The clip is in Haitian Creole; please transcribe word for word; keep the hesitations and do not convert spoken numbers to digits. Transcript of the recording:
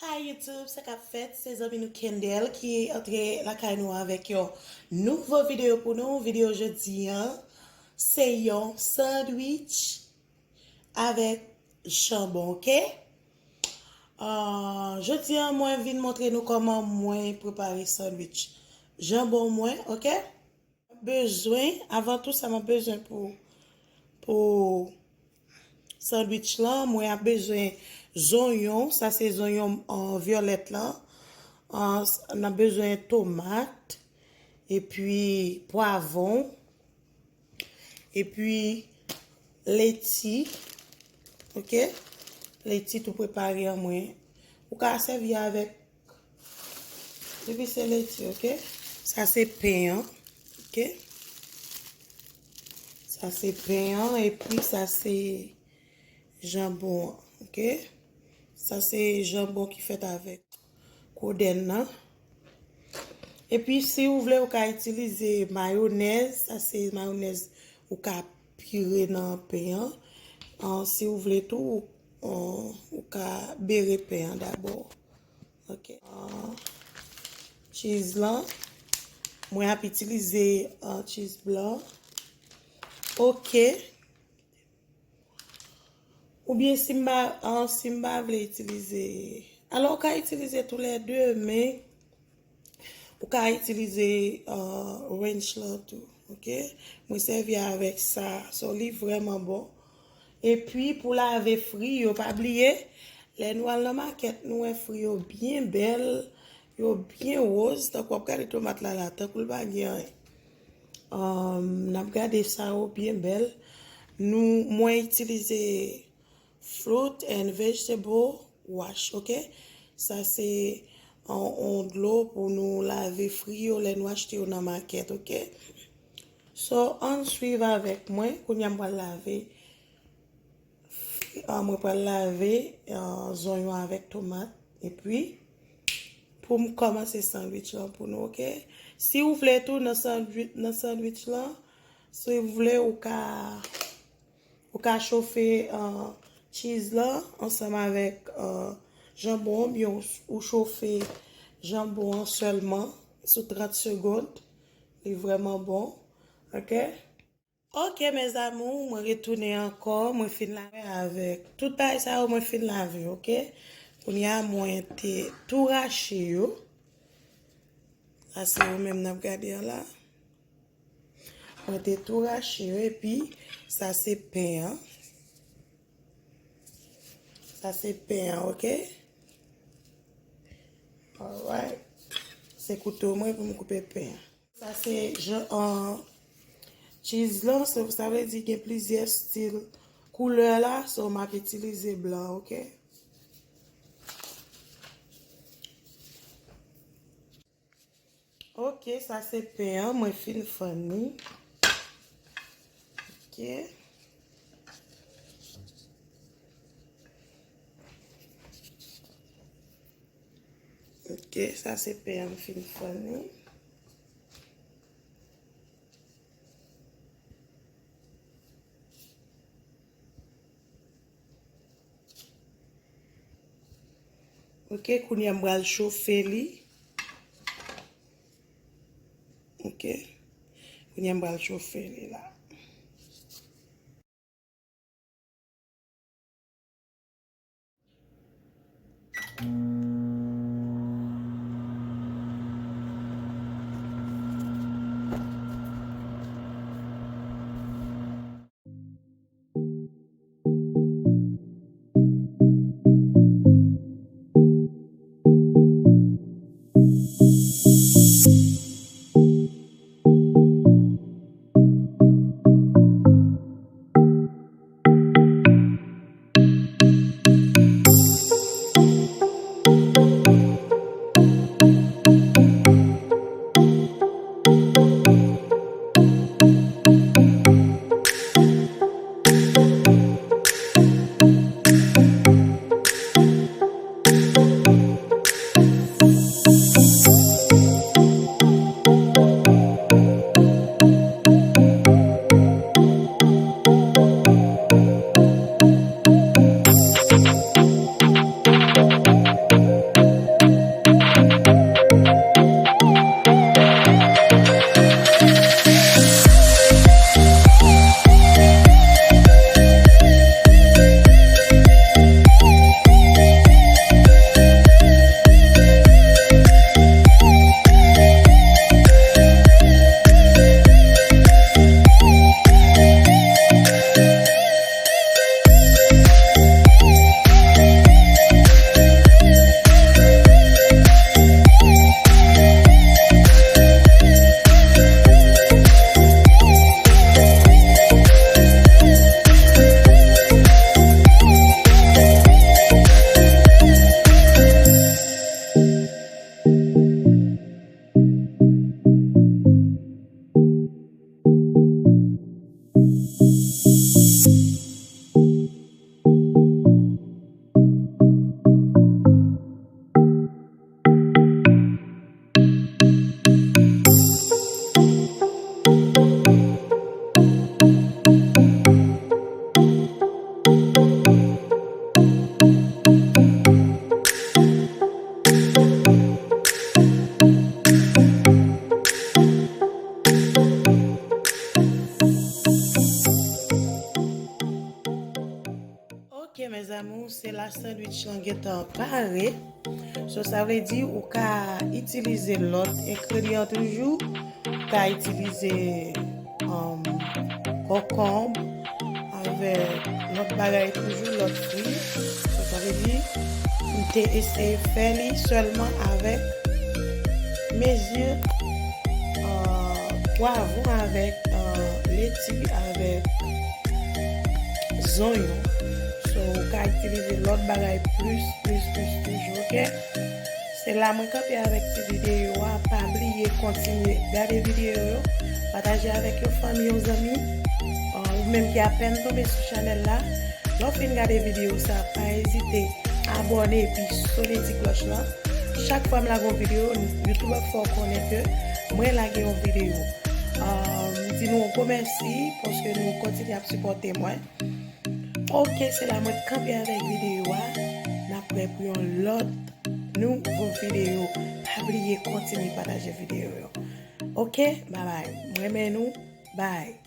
Hi YouTube, sa k ap fèt? Se zanmi nou Kendel ki antre lakay nou avèk yon nouvo videyo pou nou. Videyo jodi an, se yon sandwich avèk janbon, oke? Ah, jodi an, mwen vin montre nou kòman mwen prepare sandwich janbon mwen, oke? Bezwen, avan tou sa, mwen bezwen pou, pou sandwich lan, mwen ap bezwen zonyon, sa se zonyon, ah, vyolèt lan. Ah, s-, n ap bezwen tomat, epi pwavon, epi leti, oke? Leti tou prepare an mwen. Ou ka sèvi avèk, depi se leti, oke? Sa se pen an, oke? Sa se pen an, epi sa se janbon an, oke? Sa se janbon ki fèt avèk kodenn nan. Epi, si ou vle, ou ka itilize mayonèz. Sa se mayonèz ou ka pire nan pen an. Ah, si ou vle tou, ou, ou ka bere pen an dabò. Oke. Ah, cheese lan. Mwen ap itilize, ah, cheese blan. Oke. Oubyen si m pa, ah, si m pa vle itilize, alò ou ka itilize toulède, men ou ka itilize, ah, ranch lan tou, oke? Mwen sèvi avèk sa, so li vrèman bon. Epi pou lave fri yo, pa bliye, lè nou al nan makèt, nou wè fri yo byen bèl, yo byen woz, tankou w ap gade tomat la la, tankou l pa gen anyen. Um, n ap gade sa yo byen bèl. Nou, mwen itilize fruit and vegetable wash, oke? Sa se on, on dlo pou nou lave fri yo lè nou achte yo nan makèt, oke? So, ann swiv avèk mwen. Kounye a m pral lave, ah, mwen pral lave, ah, zonyon avèk tomat. Epi, pou m kòmanse sandwich lan pou nou, oke? Si w vle tou nan sandwich, nan sandwich lan, si w vle, ou ka, ou ka chofe, ah, cheese lan ansanm avèk, ah, janbon an, oubyen ou, ou chofe janbon an sèlman sou trant segonn. Li vrèman bon, oke? Oke, mes amours, mwen retounen ankò, mwen fin lave avèk tout bagay sa yo, mwen fin lave, oke? Kounye a, mwen te tou rache yo. Sa se yo menm n ap gade an la. Mwen te tou rache yo, epi sa se pen an. Sa se pen an, oke? Alright. Se kouto mwen pou m koupe pen an. Sa se jan, an, cheese lan, so, sa vle di gen plizyè stil koulè la, so m ap itilize blan, oke? Oke, sa se pen an, mwen fin fann li. Oke. Oke, sa se pen an, m fin fann li. Oke, kounye a m pral chofe li. Oke. Kounye a m pral chofe li la. Se la sandwich lan gentan pare. So, sa vle di ou ka itilize lòt engredyan toujou. Ou ka itilize um, konkonb avèk lòt bagay toujou, lòt fwi. So, sa vle di m te eseye fè li sèlman avèk mezi uh, pwavwon avèk uh, leti avèk zonyon. So, ou ka itilize lòt bagay plis, plis, plis toujou, oke? Se la mwen kanpe avèk ti videyo a. Pa bliye kontinye gade videyo yo, pataje avèk yon fanmi, yon zanmi, uh, ou menm ki apèn tonbe sou chanèl la. Lè w fin gade videyo sa, pa ezite abòne epi sone ti klòch lan. Chak fwa m lage yon videyo, YouTube ap fè w konnen ke mwen lage yon videyo. Uh, m di nou yon gwo mèsi paske nou kontinye ap sipòte mwen. Oke, se la mwen kanpe avèk videyo a. N ap wè pou yon lòt nouvo videyo. Pa bliye kontinye pataje videyo yo. Oke, babay. Mwen renmen nou. Bye.